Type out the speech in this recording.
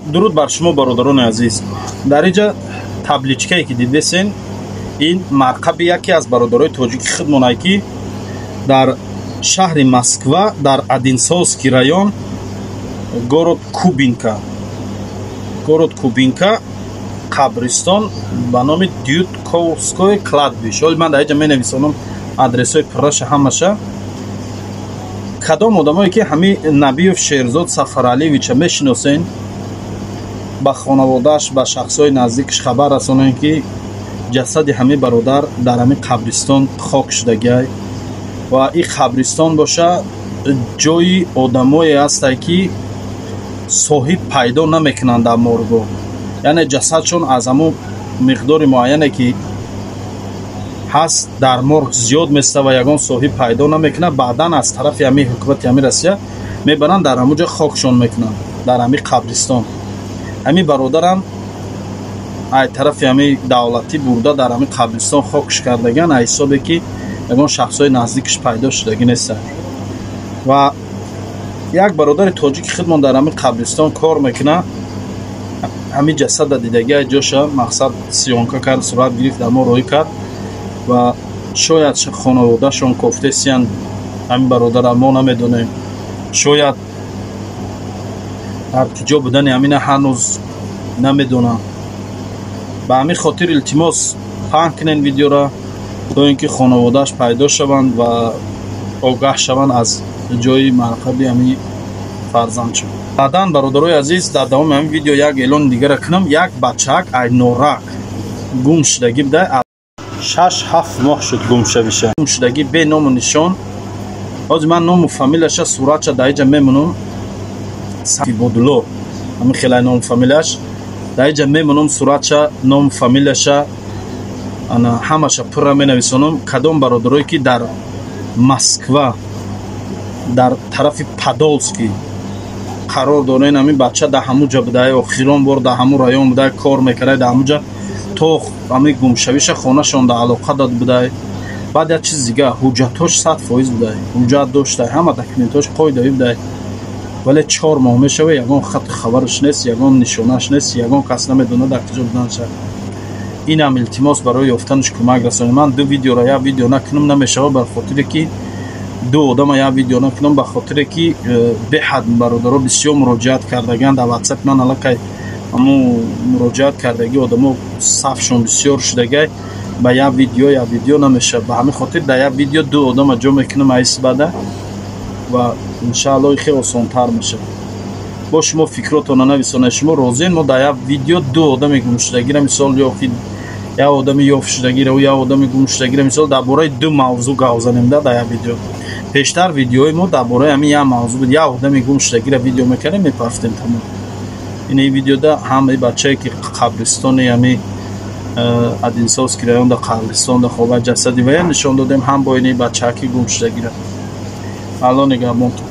Дуруд бар шумо, бародарони азиз. Дар инҷа табличкае ки дидесен, ин марқаби яке аз бародарои тоҷики худмонае, ки дар шаҳри Москва, дар Одинцовский район, город Кубинка, город Кубинка, қабристон ба номи Дютковское кладбище. Ҳоли ман дар инҷа менависонам адресҳои пурраша ҳамаша. Кадом одамое ки ҳами Набиев Шерзод Сафаралиевича мешиносен, ба хонаводааш, ба шахсҳои наздикаш хабар расонем, ки ҷасади ҳамин бародар дар ҳамин қабристон хок шудагиай. Ва ин қабристон боша, ҷои одамое ҳастае, ки соҳиб пайдо намекунанд дар моргоҳ, яъне ҷасадшон аз ҳамун миқдори муайяне ки ҳаст, дар морг зиёд места ва ягон соҳиб пайдо намекунад. Баъдан аз тарафи ҳамин ҳукумати ҳамин Россия мебаранд, дар ҳамун ҷо хокшон мекунанд, дар ҳамин қабристон. Ҳамин бародарам ай тарафи ҳамин давлатӣ бурда, дар ҳамин қабристон хокш кардаган, аз ҳисобе ки ягон шахсҳои наздикаш пайдо шудагӣ нестанд. Ва як бародари тоҷики худмон дар ҳамин қабристон кор мекунад, ҳамин ҷасада дидагиа, ҷоша мақсад съёмка кард, сурат гирифт, дар мо роҳӣ кард. Ва шояд хонаводаашон кофтесиянд ҳамин бародара, мо намедонем. Шояд дар куҷо будани ҳамина ҳанӯз намедонам. Ба ҳамин хотир, илтимос, паҳн кунен видеора, то ин ки хонаводааш пайдо шаванд ва огаҳ шаванд аз ҷои марқаби ҳамин фарзандшон. Баъдан, бародарои азиз, дар давоми ҳамин видео як эълони дигара кунам. Як бачаак ай Норак гум шудагӣ буда, 6-7 моҳ шуд гумшавиша, гумшудагӣ бе ному нишон. Ҳозир ман ному фамилияша, суратша дар инҷа мемонам. Ибодулло, ҳамин хелай ному фамилияш. Дар инҷа мемонам суратша, ному фамилияша, ана ҳамаша пурра менависонам. Кадом бародарое ки дар Москва, дар тарафи Подольский қарор дорен, ҳамин бача дар ҳамун ҷа будай, охирон бор дар ҳамун район будай, кор мекардай дар ҳамун ҷа. То ҳамин гумшавиша хонашон дар алоқа дод будай. Баъд як чиз дига: ҳуҷҷатҳош 100% будай, ҳуҷҷат доштай, ҳама документҳош қоидави будай. Вале 4 моҳ мешава, ягон хату хабараш нест, ягон нишонааш нест, ягон кас намедонад дар куҷо буданша. Инам, илтимос, барои ёфтанаш кӯмак расонед. Ман ду видеоро як видео накунам, намешава, бар хотире ки ду одама як видео накунам, ба хотире ки беҳад бародаро бисёр муроҷиат кардагианд дар Ватсап. Ман аллакай ҳамун муроҷиат кардагӣ одамо сафшон бисёр шудагай, ба як видео як видео намешавад. Ба ҳамин хотир дар як видео ду одама ҷо мекунам айс бада ва иншаалло хеле осонтар мешавад. Бо шумо фикротона нависонед: шумо розиен, мо дар як видео ду одами гумшудагира, мисол, ё ки як одами ёфтшудагира, як одами гумшудагира, мисол, дар бораи ду мавзӯъ гап занем да дар як видео? Пештар видеои мо дар бораи ҳамин як мавзӯъ буд: як одами гумшудагира видео мекардем, мепафтем, тамом. Ин видеода ҳамаи бачае ки қабристони ҳами Одинцовский район да қабристон да хоба ҷасади вая нишон додем, ҳам бо ини бачаки гумшудагира. Алло нигаҳбонтон.